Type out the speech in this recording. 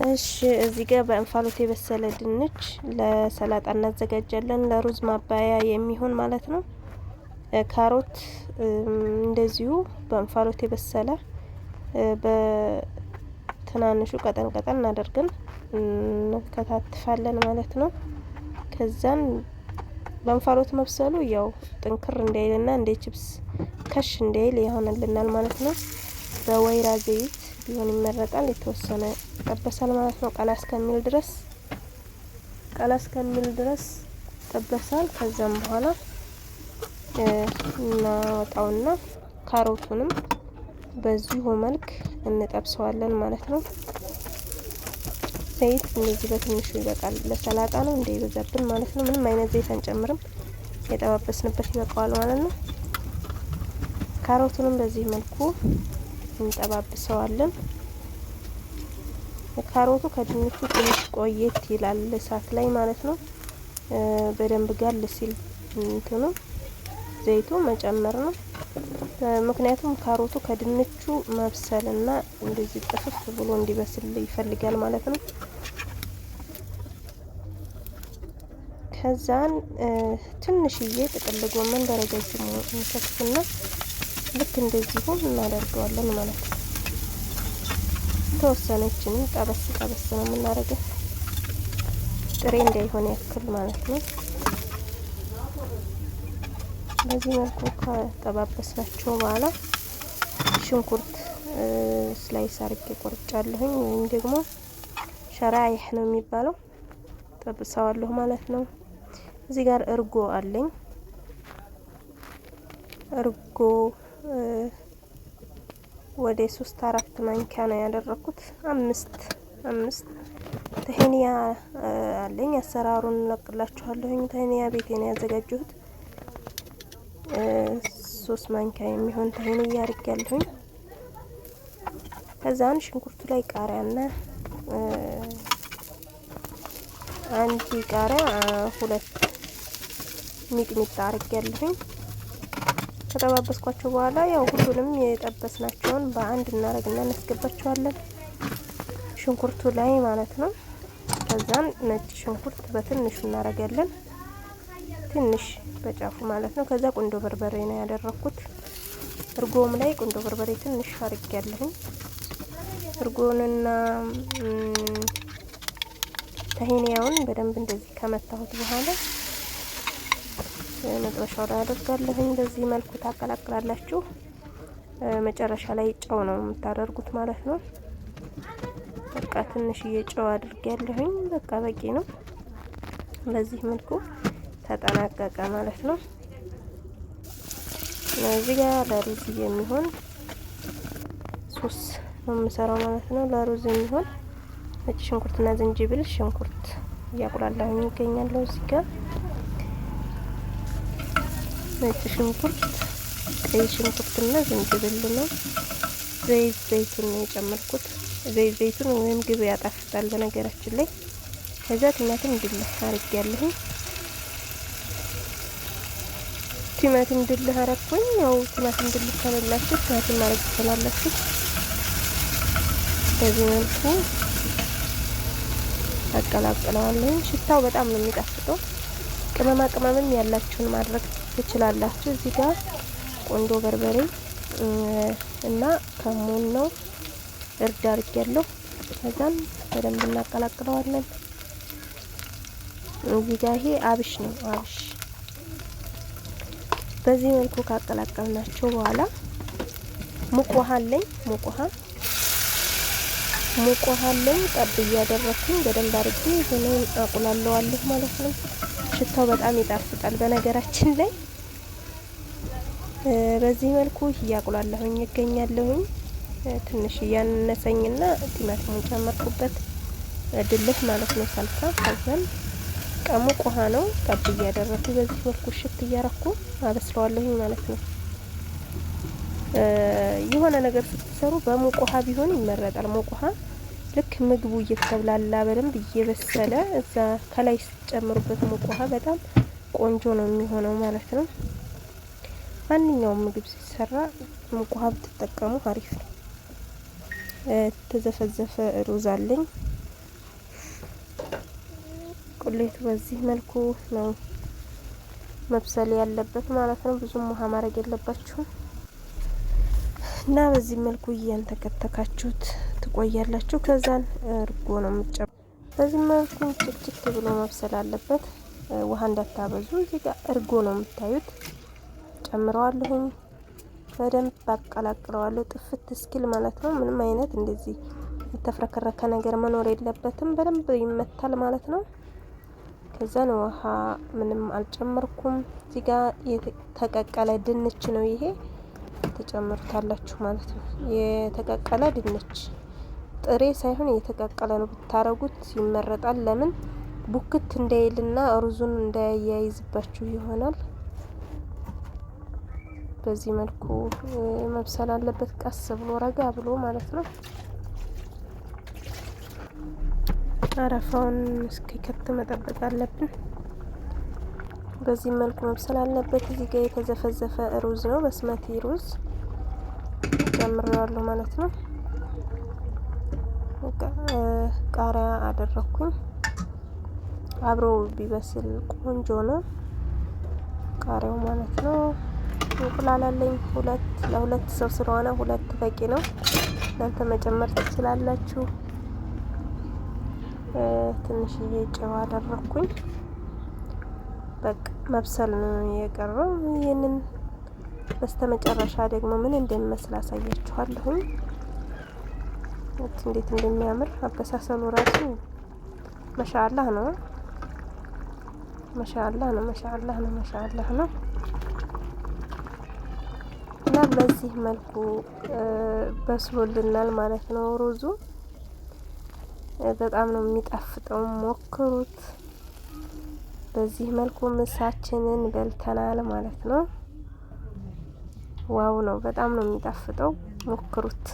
እሺ እዚህ ጋር በእንፋሎት የበሰለ ድንች ለሰላጣ እናዘጋጃለን። ለሩዝ ማባያ የሚሆን ማለት ነው። ካሮት እንደዚሁ በእንፋሎት የበሰለ በትናንሹ ቀጠን ቀጠን እናደርግን እንከታትፋለን ማለት ነው። ከዛን በእንፋሎት መብሰሉ ያው ጥንክር እንዳይልና እንደ ችፕስ ከሽ እንዳይል ይሆንልናል ማለት ነው። በወይራ ዘይት ቢሆን ይመረጣል። የተወሰነ ይጠበሳል ማለት ነው። ቀላ እስከሚል ድረስ ቀላ እስከሚል ድረስ ይጠበሳል። ከዛም በኋላ እናወጣውና ካሮቱንም በዚሁ መልክ እንጠብሰዋለን ማለት ነው። ዘይት እንደዚህ በትንሹ ይበቃል። ለሰላጣ ነው እንዳይበዛብን ማለት ነው። ምንም አይነት ዘይት አንጨምርም። የጠባበስንበት ይበቃዋል ማለት ነው። ካሮቱንም በዚህ መልኩ እንጠባብሰዋለን። ካሮቱ ከድንቹ ትንሽ ቆየት ይላል እሳት ላይ ማለት ነው። በደንብ ጋል ሲል እንትኑ ዘይቱ መጨመር ነው። ምክንያቱም ካሮቱ ከድንቹ መብሰልና እንደዚህ ጥፍፍ ብሎ እንዲበስል ይፈልጋል ማለት ነው። ከዛን ትንሽዬ ጥቅል ጎመን በረጃጅሙ እንከትፍና ልክ እንደዚሁ እናደርገዋለን ማለት ነው። ተወሰነችንም ጠበስ ጠበስ ነው የምናደርገው ጥሬ እንዳይሆን ያክል ማለት ነው። በዚህ መልኩ ከጠባበስናቸው በኋላ ሽንኩርት slice አርጌ ቆርጫለሁኝ ወይም ደግሞ شرايح ነው የሚባለው ጠብሰዋለሁ ማለት ነው። እዚህ ጋር እርጎ አለኝ። እርጎ ወደ 3 4 ማንኪያ ነው ያደረኩት። አምስት ተሄኒያ አለኝ። አሰራሩን እለቅላችኋለሁኝ። ተሄኒያ ቤቴ ነው ያዘጋጀሁት። 3 ማንኪያ የሚሆን ተሄኒያ አድርጌያለሁኝ። ከዛን ሽንኩርቱ ላይ ቃሪያና አንድ ቃሪያ 2 ሚጥሚጣ አድርጌያለሁኝ። ከጠባበስኳቸው በኋላ ያው ሁሉንም የጠበስናቸውን በአንድ እናረግና እናስገባቸዋለን ሽንኩርቱ ላይ ማለት ነው። ከዛን ነጭ ሽንኩርት በትንሹ እናረጋለን፣ ትንሽ በጫፉ ማለት ነው። ከዛ ቁንዶ በርበሬ ነው ያደረኩት። እርጎም ላይ ቁንዶ በርበሬ ትንሽ አርጌያለሁኝ። እርጎንና ተሂኒያውን በደንብ እንደዚህ ከመታሁት በኋላ መጥበሻው ላይ አደርጋለሁኝ። በዚህ መልኩ ታቀላቅላላችሁ። መጨረሻ ላይ ጨው ነው የምታደርጉት ማለት ነው። በቃ ትንሽዬ ጨው አድርጌያለሁኝ። በቃ በቂ ነው። በዚህ መልኩ ተጠናቀቀ ማለት ነው። እዚህ ጋር ለሩዝ የሚሆን ሶስ ነው የምሰራው ማለት ነው። ለሩዝ የሚሆን ነጭ ሽንኩርትና ዝንጅብል ሽንኩርት እያቁላላሁኝ ይገኛለሁ። እዚህ ጋር ነጭ ሽንኩርት፣ ቀይ ሽንኩርትና ዝንጅብል ነው። ዘይት ዘይቱን ነው የጨመርኩት። ዘይት ዘይቱን ወይም ግብ ያጣፍጣል በነገራችን ላይ። ከዛ ቲማቲም ድልህ አድርጌያለሁኝ። ቲማቲም ድልህ አረኩኝ። ያው ቲማቲም ድልህ ከሌላችሁ ቲማቲም ማድረግ ትችላላችሁ። በዚህ መልኩ አቀላቅለዋለሁ። ሽታው በጣም ነው የሚጣፍጠው። ቅመማ ቅመምም ያላችሁን ማድረግ ትችላላችሁ። እዚህ ጋር ቆንጆ በርበሬ እና ከሙን ነው እርድ አድርጌያለሁ። ከዛም በደንብ እናቀላቅለዋለን። እዚህ ጋር ይሄ አብሽ ነው አብሽ። በዚህ መልኩ ካቀላቀልናቸው በኋላ ሙቅ ውሃ አለኝ። ሙቅ ውሃ አለኝ። ጠብ እያደረኩኝ በደንብ አድርጌ ይሄንን አቁላለዋለሁ ማለት ነው። ሽታው በጣም ይጣፍጣል በነገራችን ላይ። በዚህ መልኩ እያቁላለሁኝ እገኛለሁኝ። ትንሽ እያነሰኝና ቲማቲሙን ጨመርኩበት ድልህ ማለት ነው። ሳልሳ ከዛም ሙቅ ውሃ ነው ጠብ እያደረኩ በዚህ መልኩ ሽት እያረኩ አበስለዋለሁኝ ማለት ነው። የሆነ ነገር ስትሰሩ በሙቅ ውሃ ቢሆን ይመረጣል። ሙቅ ውሃ ልክ ምግቡ እየተብላላ በደንብ እየበሰለ እዛ ከላይ ስትጨምሩበት ሙቅ ውሃ በጣም ቆንጆ ነው የሚሆነው ማለት ነው። ማንኛውም ምግብ ሲሰራ ሙቅ ውሃ ብትጠቀሙ አሪፍ ነው። ተዘፈዘፈ ሩዝ አለኝ። ቁሌቱ በዚህ መልኩ ነው መብሰል ያለበት ማለት ነው። ብዙም ውሃ ማድረግ የለባችሁም እና በዚህ መልኩ እያንተከተካችሁት ትቆያላችሁ። ከዛን እርጎ ነው የምትጨምሩት። በዚህ መልኩ ችክችክ ብሎ መብሰል አለበት። ውሃ እንዳታበዙ። እዚህ ጋር እርጎ ነው የምታዩት፣ ጨምረዋለሁኝ። በደንብ አቀላቅለዋለሁ ጥፍት እስኪል ማለት ነው። ምንም አይነት እንደዚህ የተፍረከረከ ነገር መኖር የለበትም። በደንብ ይመታል ማለት ነው። ከዛን ውሃ ምንም አልጨመርኩም። እዚህ ጋር የተቀቀለ ድንች ነው ይሄ ተጨምሩታላችሁ ማለት ነው። የተቀቀለ ድንች ጥሬ ሳይሆን የተቀቀለ ነው ብታረጉት ይመረጣል። ለምን ቡክት እንዳይልና ሩዙን እንዳያያይዝባችሁ ይሆናል። በዚህ መልኩ መብሰል አለበት፣ ቀስ ብሎ ረጋ ብሎ ማለት ነው። አረፋውን እስኪከት መጠበቅ አለብን። በዚህ መልኩ መብሰል አለበት። እዚህ ጋር የተዘፈዘፈ ሩዝ ነው፣ basmati ሩዝ ጨምሬዋለሁ ማለት ነው። ቃሪያ አደረኩኝ። አብሮ ቢበስል ቆንጆ ነው ቃሪያው ማለት ነው። እንቁላል አለኝ ሁለት፣ ለሁለት ሰው ስለሆነ ሁለት በቂ ነው። እናንተ መጨመር ትችላላችሁ። ትንሽዬ ጨው አደረኩኝ። በቃ መብሰል ነው የቀረው። ይህንን በስተመጨረሻ ደግሞ ምን እንደሚመስል አሳያችኋለሁኝ። እንዴት እንደሚያምር አበሳሰሉ ራሱ መሻአላህ ነው። መሻአላህ ነው። መሻአላህ ነው። መሻአላህ ነው። እና በዚህ መልኩ በስሎልናል ማለት ነው ሩዙ። በጣም ነው የሚጣፍጠው፣ ሞክሩት። በዚህ መልኩ ምሳችንን በልተናል ማለት ነው። wow ነው፣ በጣም ነው የሚጣፍጠው፣ ሞክሩት።